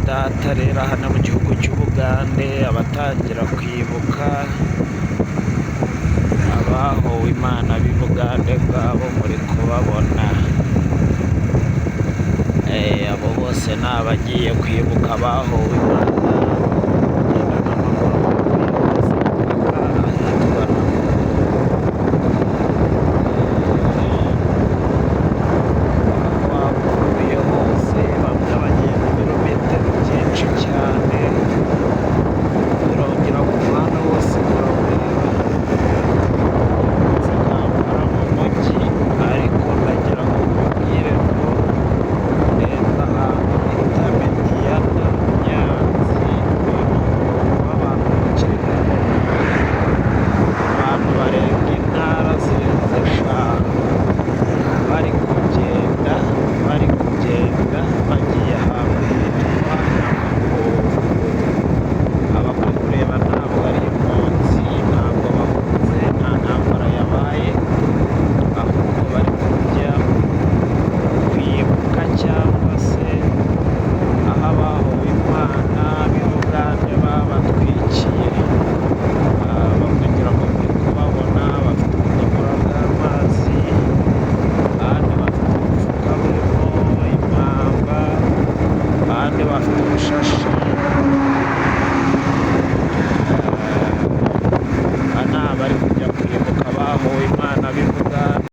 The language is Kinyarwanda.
Data rero, hano mu gihugu cy'Ubugande, abatangira kwibuka abahowe Imana b'i Bugande, ngabo muri kubabona. Abo bose ni abagiye kwibuka abahowe Imana.